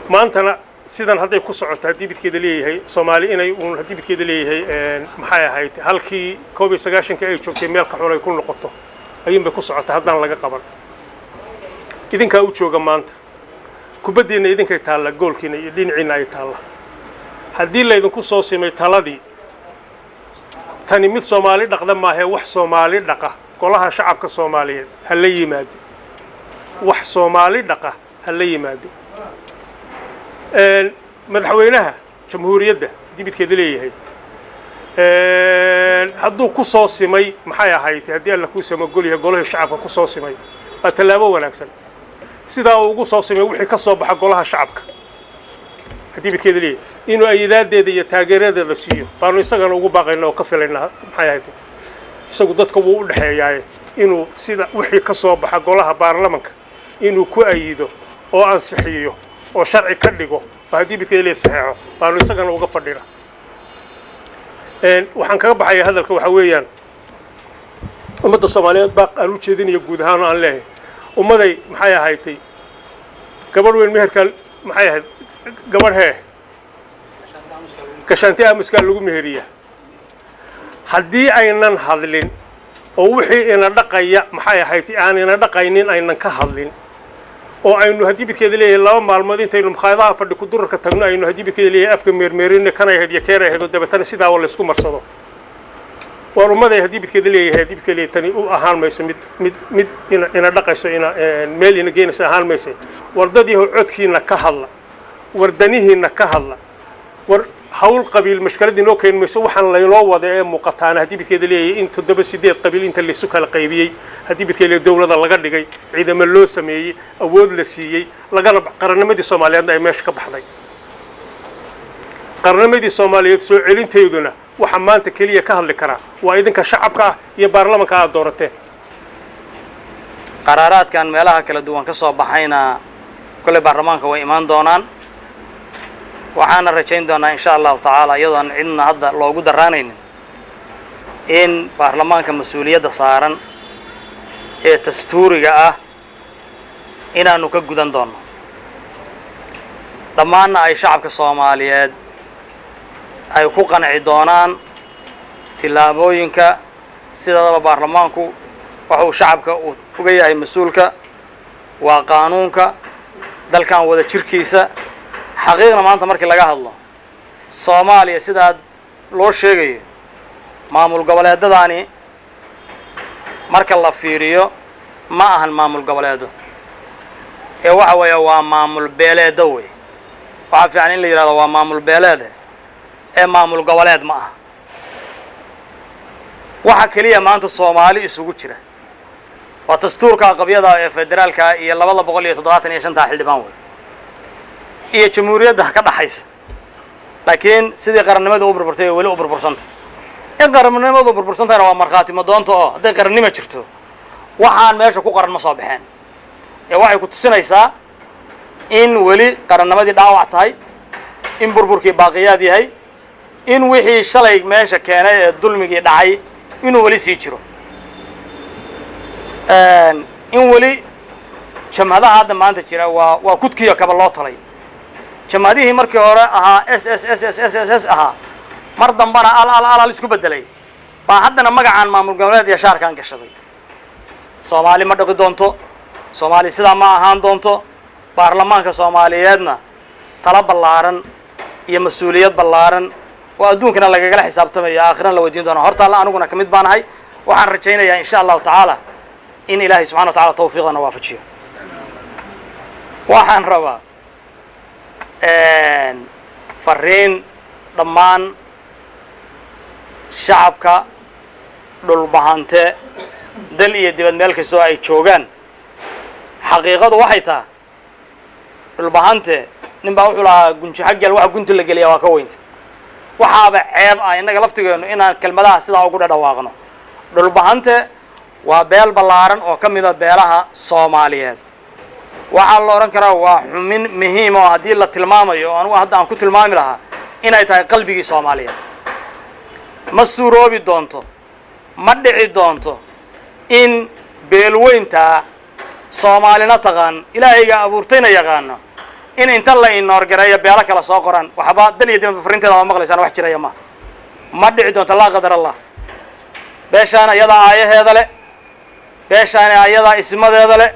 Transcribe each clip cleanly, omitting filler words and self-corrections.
Maantana sidan hadday ku socoto, haddii bidkeeda leeyahay, Soomaali inay uun haddii bidkeeda leeyahay, maxay ahayd, halkii 91-ka ay joogtay meel ka xun ay ku noqoto ayuunbay ku socotaa haddaan laga qaban. Idinkaa u jooga maanta, kubaddiinna idinkay taalla, goolkiina iyo dhinaciinna ay taalla. Haddii laydinku soo simay taladii, tani mid Soomaali dhaqda maahee, wax Soomaali dhaqa Golaha Shacabka Soomaaliyeed ha la yimaado, wax Soomaali dhaqa ha la yimaado. Madaxweynaha Jamhuuriyadda, haddii bidkeeda leeyahay, hadduu ku soo simay, maxay ahayd, haddii Alla kuu samagol yahay, Golahii Shacabka ku soo simay, waa tallaabo wanaagsan. Sidaa uu ugu soo simay wixii ka soo baxa Golaha Shacabka, haddii bidkeeda leeyahay, inuu ayidaadeeda iyo taageeradeeda siiyo baanu isagana ugu baaqayna oo ka filaynaa. Maxay ahayd, isagu dadka wuu u dhexeeyaaye, inuu sida wixii ka soo baxa golaha baarlamanka inuu ku ayido oo ansixiyo oo sharci ka dhigo oo haddii bidkeeda leeyahay saxeexo baanu isagana uga fadhina. Waxaan kaga baxaya hadalka waxaa weeyaan, ummadda Soomaaliyeed baaq aan u jeedinayo guud ahaan oo aan leeyahay: ummaday, maxay ahaydtay, gabadh weyn meherkaa, maxay ahayd, gabadh hee gashaanti aamuskaa lagu meheriyaa. Haddii aynan hadlin oo wixii ina dhaqaya, maxay ahayd, aan ina dhaqaynin aynan ka hadlin, oo aynu haddii bidkeeda leeyahay 2 maalmood intaynu makhaayadaha fadhi ku durarka tagno, aynu haddii bidkeeda leeyahay afka meermeerina kanay ahayd iyo keenay ahayd, oo dabeetana sidaaba laysku marsado, waar ummaday, haddii bidkeeda leeyahay, haddii bidkeeda leeyahay, tani u ahaan mayso mid ina dhaqayso, ina meel ina geynayso ahaan mayso. War dad yahow, codkiina ka hadla, war danihiina ka hadla. War hawl qabiil mashkalad inoo keeni mayso. Waxaan laynoo wada ee muuqataana, haddii bidkeeda leeyahay, in toddoba sideed qabiil inta laysu kala qaybiyey, haddii bidkeeda leeyahay, dowlada laga dhigay, ciidamo loo sameeyey, awood la siiyey, lagana qarannimadii Soomaaliyeedna ay meesha ka baxday. Qarnimadii Soomaaliyeed soo celinteeduna waxa maanta keliya ka hadli karaa waa idinka shacabka ah iyo baarlamanka aad doorateen. Qaraaraadkan meelaha kala duwan ka soo baxayna kolley baarlamaanka way imaan doonaan, waxaana rajayn doonaa, insha Allahu tacaala, iyadoon cidna hadda loogu daraanaynin, in baarlamaanka mas-uuliyadda saaran ee dastuuriga ah inaanu ka gudan doonno, dhammaanna ay shacabka Soomaaliyeed ay ku qanci doonaan tillaabooyinka. Sidaadaba baarlamaanku waxa uu shacabka uu uga yahay mas-uulka waa qaanuunka dalkan wada jirkiisa. Xaqiiqna maanta markii laga hadlo Soomaaliya, sidaad loo sheegayo maamul goboleedadaani marka la fiiriyo, ma ahan maamul goboleedo ee waxa weeye waa maamul beeleedo wey. Waxaa fiican in la yidhahdo waa maamul beeleede ee maamul goboleed ma aha. Waxa keliya maanta Soomaali isugu jira waa dastuurka aqabyada ee federaalka iyo 275-ta xildhibaan wey iyo jamhuuriyadda ka dhaxaysa. Laakiin sidii qarannimadu u burburtay weli u burbursanta, in qarannimadu burbursantahayna waa markhaati madoonta, oo hadday qarannimo jirto waxaan meesha ku qoran ma soo baxeen. Ee waxay ku tusinaysaa in weli qarannimadii dhaawac tahay, in burburkii baaqiyaad yahay, in wixii shalay meesha keenay ee dulmigii dhacay inuu weli sii jiro, in weli jamhadaha hadda maanta jira waa kudkiyo kaba loo tolay. Jamhadihii markii hore ahaa S S S S S S S ahaa, mar dambana al al al al isku beddelay, baa haddana magacaan maamul goboleed iyo shaarkan gashaday. Soomaali ma dhaqi doonto, Soomaali sidaa ma ahaan doonto. Baarlamaanka Soomaaliyeedna talo ballaaran iyo mas-uuliyad ballaaran oo adduunkana lagagala xisaabtamayo, aakhirana la weydiin doona horta alla, aniguna ka mid baan ahay. Waxaan rajaynayaa, insha Allahu tacaala, in Ilaahay subxana wa tacala tawfiiqdana waafajiyo. Waxaan rabaa fariin dhammaan shacabka Dhulbahante dal iyo dibad meel kastoo ay joogaan. Xaqiiqadu waxay tahay, Dhulbahante nin baa wuxuu lahaa gunji xaggal waxa gunti la geliyaa waa ka weynta. Waxaaba ceeb ah innaga laftigeennu inaan kelmadaha sidaa ugu dhadhawaaqno. Dhulbahante waa beel ballaaran oo ka mida beelaha Soomaaliyeed. Waxaa la odhan karaa waa xumin muhiim oo haddii la tilmaamayo oo anugu hadda aan ku tilmaami lahaa inay tahay qalbigii Soomaaliyeed. Ma suuroobi doonto, ma dhici doonto in beelweyntaa Soomaalina taqaan, Ilaahayga abuurtayna yaqaano. In inta la inoorgareeyo beelo kala soo qoran, waxba dal iyo dibadba fariinteeda waa maqlaysaan, wax jiraya ma dhici doonto, laa qadar Allah. Beeshaana ayadaa aayaheeda leh, beeshaani ayadaa ismadeeda leh,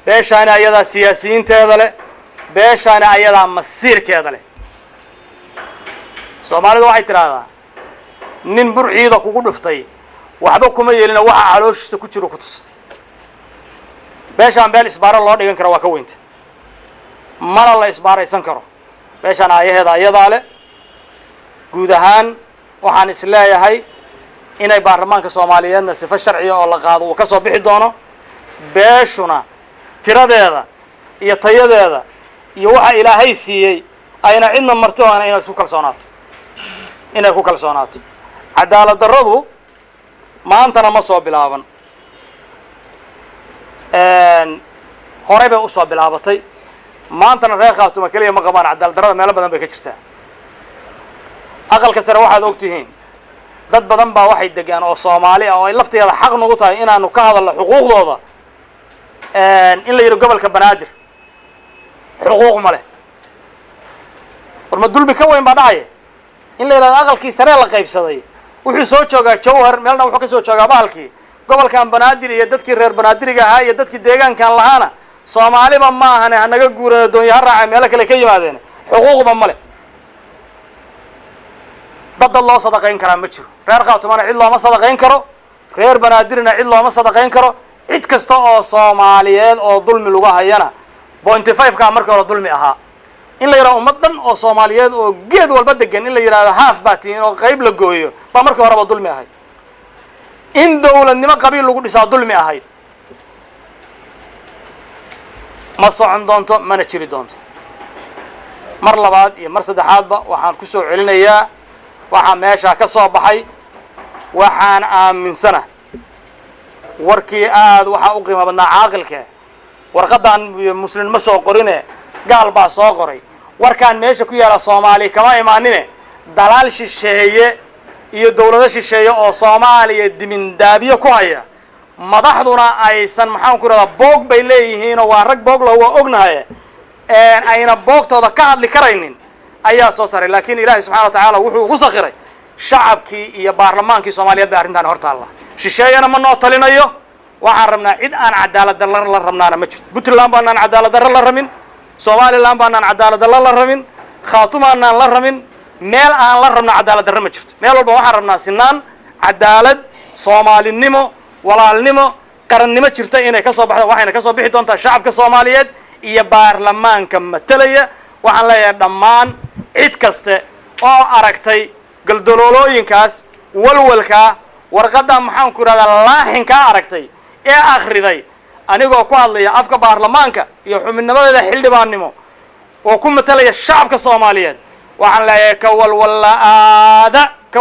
beeshaani ayadaa siyaasiyiinteeda leh, beeshaani ayadaa masiirkeeda leh. Soomaalidu waxay tidhaahdaa nin burciida kugu dhuftay waxba kuma yeelina, waxa calooshiisa ku jiro ku tusa. Beeshaan beel isbaaro loo dhigan karo waa ka weynta, mana la isbaaraysan karo. Beeshaan aayaheeda ayadaa leh. Guud ahaan waxaan is leeyahay inay baarlamaanka Soomaaliyeedna sifo sharciya oo la qaado uu ka soo bixi doono, beeshuna tiradeeda iyo tayadeeda iyo waxa Ilaahay siiyey ayna cidna marti oona inay isku kalsoonaato, inay ku kalsoonaato. Cadaalad darradu maantana ma soo bilaaban, horey bay usoo bilaabatay. Maantana reer Khaatuma keliya ma qabaan cadaalad darrada, meelo badan bay ka jirtaa. Aqalka sare waxaad og tihiin dad badan baa waxay degaan oo Soomaali ah oo ay lafteeda xaq nagu tahay inaanu ka hadalno xuquuqdooda. In la yidhi gobolka Banaadir xuquuq ma leh, war ma dulmi ka weyn baa dhacaya? In la yidhahdo aqalkii saree la qaybsaday wuxuu soo joogaa Jawhar, meelna wuxuu ka soo joogaa bahalkii gobolkan Banaadir, iyo dadkii reer Banaadiriga ahaa iyo dadkii deegaankan lahaana Soomaaliba ma ahane, hanaga guurano, doonyo ha raaca, meelo kale ka yimaadeen, xuquuqba ma leh. Dad loo sadaqayn karaa ma jiro. Reer Khaatumana cid looma sadaqayn karo, reer Banaadirna cid looma sadaqayn karo. Cid kasta oo Soomaaliyeed oo dulmi lagu hayana 0.5-kaa markii hore dulmi ahaa. In la yidhahdo ummad dhan oo Soomaaliyeed oo geed walba degan in la yidhahdo haaf baa tihiin oo qayb la gooyo baa markii horeba dulmi ahayd. In dowladnimo qabiil lagu dhisaa dulmi ahayd. Ma socon doonto, mana jiri doonto. Mar labaad iyo mar saddexaadba waxaan ku soo celinayaa waxaa meeshaa ka soo baxay. Waxaan aaminsana warkii aad waxaa u qiimo badnaa caaqilke, warqaddan muslin ma soo qorine, gaal baa soo qoray. Warkaan meesha ku yaala Soomaaliya kama imaanine, dalaal shisheeye iyo dowlado shisheeye oo Soomaaliya dimindaabiyo ku haya, madaxduna aysan maxaan ku rahdaa boog bay leeyihiinoo waa rag boog lah, waa ognahay, ayna boogtooda ka hadli karaynin ayaa soo saray. Laakiin Ilaahay subxana wa tacaala wuxuu ugu sakhiray shacabkii iyo baarlamaankii Soomaaliyeed bay arrintaan hor taalla. Shisheeyana ma noo talinayo. Waxaan rabnaa cid aan cadaalad darro la rabnaana ma jirto. Puntland baanaan cadaalad darro la rabin, Somaliland baanaan cadaalad darro la rabin, Khaatumaanaan la rabin, meel aan la rabna cadaalad darro ma jirto. Meel walba waxaan rabnaa sinaan, cadaalad, Soomaalinimo, walaalnimo, qarannimo jirta inay ka soo baxdo. Waxayna ka soo bixi doontaa shacabka Soomaaliyeed iyo baarlamaanka matalaya. Waxaan leeyahay dhammaan cid kaste oo aragtay galdaloolooyinkaas, walwalkaa, warqadda maxaan ku idhahdaa laaxinkaa aragtay ee akhriday, anigoo ku hadlaya afka baarlamaanka iyo xubinnimadeeda xildhibaannimo oo ku matalaya shacabka Soomaaliyeed, waxaan leeyahay ka walwalla-aada.